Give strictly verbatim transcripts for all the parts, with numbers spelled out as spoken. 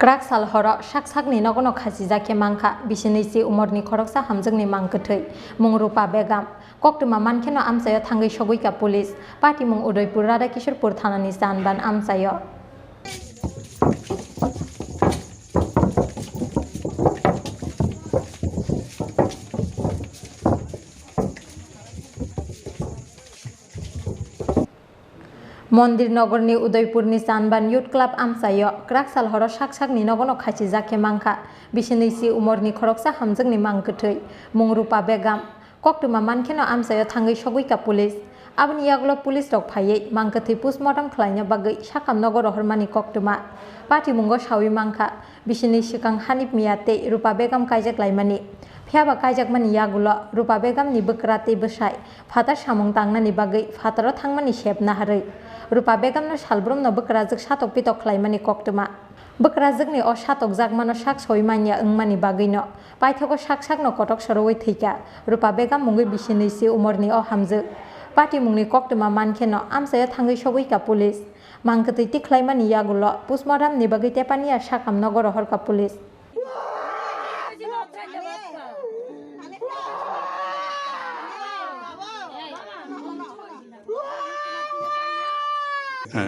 Kwrak sal horo sak sakni nogono khachijak khe mankha, bisinwi si umorni khoroksa hamjwkni mang kwthwi, mung Rupa Begam. Koktwma mankheno amchaio thangwi sogwikha police. Patimung Udaipur Radhakishorpur thanani chanban amchaio. Mondir Nogorni Udaipurni Chanban Youth Club amchaio kwrak sal horo sak sakni nogono khachijak khe mankha, bisinwi si umorni khoroksa hamjwkni mang kwthwi, mung Rupa Begam. Koktwma mankheno amchaio thangwi sogwikha police. Aboni yagulo police rok phaiwi mang kwthwi postmortem khlaina bagwi sakam nogo rohormani koktwma. Patimungo sawi mankha, bisinwi swkang Hanif Mia tei Rupa Begam kaijak laimani. Phiyaba kaijakmani yagulo Rupa Begamni bwkra tei bwsai phatar samung tangnani bagwi phataro thangmani sep naharwi Rupa Begamno salbrumno bwkrajwk satok pitok khlaimani koktwma. Bwkrajwkni o satokjakmano sak soi manya wngmani bagwino paithago sak sakno kotok sorowi thwikha Rupa Begam mungwi bisinwi si umorni o hamjwk. Patimungni koktwma mankheno amchaio thangwi sogwikha police. Mang kwtwi tikhlaimani yagulo postmortemni bagwi tepaniya sakam nogo rohorkha police.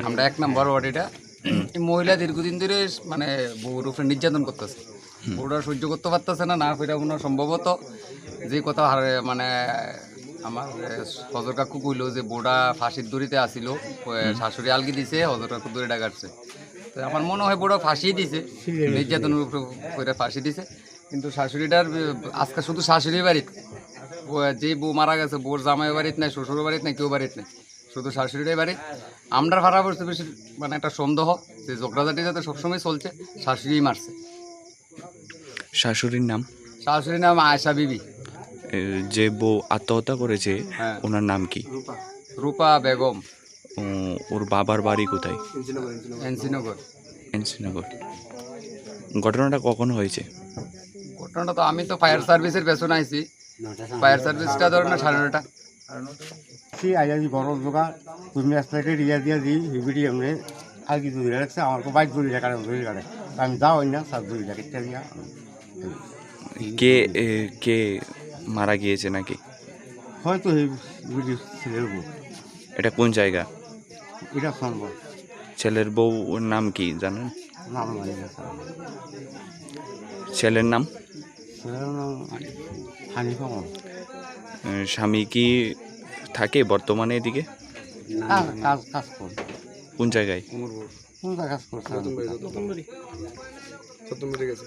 আমরা এক নম্বর ওয়ার্ড এটা। এই মহিলা দীর্ঘদিন ধরে মানে বউর উপরে নির্যাতন করতেছে। হুম। বউটা সহ্য করতে পারতেছে না, না ফিরা মনে হয় সম্ভবত যে কথা হারে মানে আমার, এ, সজর কাকু কইলো যে বউটা ফাঁসির দড়িতে আসিল, এ, হুম। শাশুড়ি আলগি দিছে, হজর কাকু দড়িটা কাটছে। তো আমার মনে হয় বউটা ফাঁসি দিছে, নির্যাতনের উপরে করে ফাঁসি দিছে। কিন্তু শাশুড়িটার, এ, আজকে শুধু শাশুড়ি বাড়িত, ও, যে বউ মারা গেছে, বউর জামাই বাড়িত নাই, শ্বশুর বাড়িত নাই, কেউ বাড়িত নাই, শুধু শাশুড়িটাই বাড়িত। আমরা পাড়া প্রতিবেশীর মানে একটা সন্দেহ যে ঝগড়াঝাটি যাতে সবসময় চলছে, শাশুড়িই মারছে। শাশুড়ির নাম? শাশুড়ির নাম আয়েশা বিবি। এ, যে বউ আত্মহত্যা করেছে, হ্যাঁ। ওনার নাম কি? রূপা। রূপা বেগম। ও, ওর বাবার বাড়ি কোথায়? এনসিনগর, এনসিনগর। এনসিনগর। ঘটনাটা কখন হয়েছে? ঘটনাটা তো আমি তো ফায়ার সার্ভিসের পেছনে আইছি। ফায়ার সার্ভিসটা ধরেন না সাড়ে নয়টা। Si aja di borok joga, tumi asla ke riya dia di, hibidi amne, agi duri raksa, amar ko bike duri rakha, duri rakha. Ami jao ina, sa duri rakha, teriya. কে, এ, কে মারা গিয়েছে নাকি? হয়তো এই বুঝি ছেলের বউ। এটা কোন জায়গা? এটা সম্ভব। ছেলের বউর নাম কি জানেন? নাম জানি না, স্যার। ছেলের নাম? ছেলের নাম হানিফা মোহাম্মদ। এ, স্বামী কি থাকে বর্তমানে এদিকে? কাজ, কাজ, কাজ করে। কোন জায়গায়? কোন জায়গা কাজ করছে? রতনবাড়ি, রতনবাড়ি। রতনবাড়ি গেছে।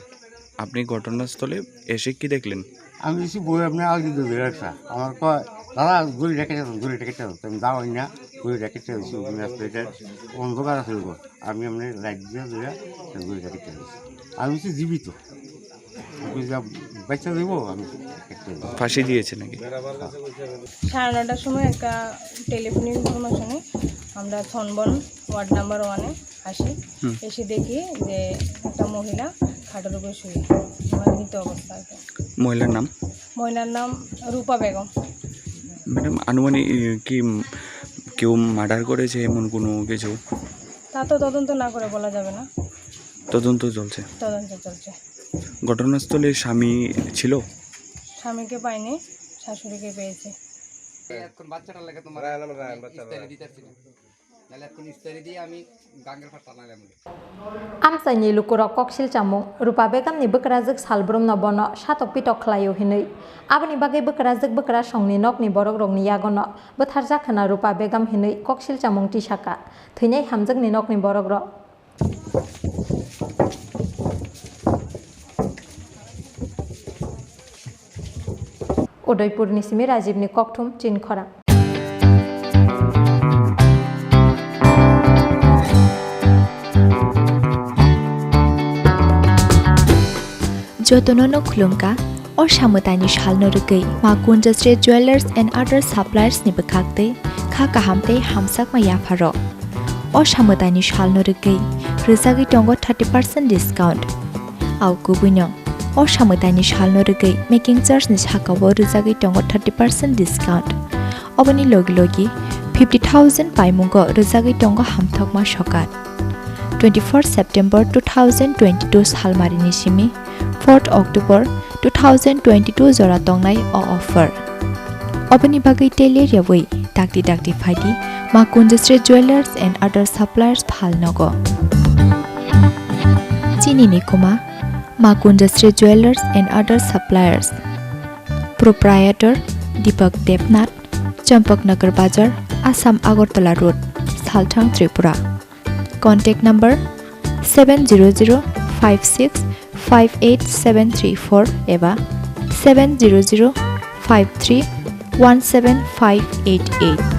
আপনি ঘটনাস্থলে এসে কি দেখলেন? আমি এসে বই আপনি আগে দিয়ে ধরে রাখছে। আমার কয়, "দাদা, দড়ি রেখে যান, দড়ি রেখে যান।" তো আমি যাওয়াই না, দড়ি রেখে যাচ্ছি, ওখানে আসলে এটা অন্ধকার আছে ওই ঘর। আমি এমনি লাইট দিয়ে ধরে দড়ি রেখে যাচ্ছি। আমি হচ্ছে জীবিত। আপনি যা বাচ্চা দেবো, আমি একটা দেবো। ফাঁসি দিয়েছে নাকি? সাড়ে নটার সময় একটা টেলিফোন ইনফরমেশনে আমরা ছনবন ওয়ার্ড নাম্বার ওয়ানে আসি। হুম। এসে দেখি যে একটা মহিলা খাটের উপরে শুয়ে, মানে মৃত অবস্থা আর কি। মহিলার নাম? মহিলার নাম রূপা বেগম। ম্যাডাম, আনুমানিক, এ, কি, উম, কেউ মার্ডার করেছে এমন কোনো কিছু? তা তো তদন্ত না করে বলা যাবে না। তদন্ত চলছে। তদন্ত চলছে। ঘটনাস্থলে স্বামী ছিল? স্বামীকে পাইনি, শাশুড়িকে পেয়েছে। এখন বাচ্চাটার লাগে তোমার রায়হান, আমার রায়হান, বাচ্চা ইস্তারি রায়হান। দিতে আসছিল। নাহলে এখন ইস্তারি দিয়ে আমি গাঙ্গের পাড় টানাইলাম। Amchaini lukurok koksil chamung, Rupa Begamni bwkrajwk salbrumno bono satok pitok khlaio hinwi. Aboni bagwi bwkrajwk bwkrasongni nokni borokrokni yagono bwtharjak khna Rupa Begam hinwi koksil chamung tisaka thwinai hamjwkni nokni borokrok. Udaipurni simi Rajibni kokthum Chinkhorang. Jotono no khulumkha, o samwtaini salno rwgwi ma Kunjasri Jewellers and Other Suppliers ni bwkhak twi kha kaham tei hamjakma yapharo. O samwtaini salno rwgwi rwjagwi tongo thirty percent discount. Au kubuino, o samwtaini salno rwgwi making charge ni sakao rwjagwi tongo thirty percent discount. Oboni logi logi fifty thousand paimungo rwjagwi tongo hamthokma sokat. twenty-first September two thousand twenty-two salmarini simi fourth October two thousand twenty-two jora tongnai o offer. Oboni bagwi tele rewui dakti dakti phaidi Ma Kunjasri Jewellers and Other Suppliers phalnogo. Chini nikuma Ma Kunjasri Jewellers and Other Suppliers. Proprietor Deepak Debnath, Champaknagar Bazar, Assam Agartala Road, Salthang, Tripura. Contact number seven zero zero five six five eight seven three four eba seven zero zero five three one seven five eight eight.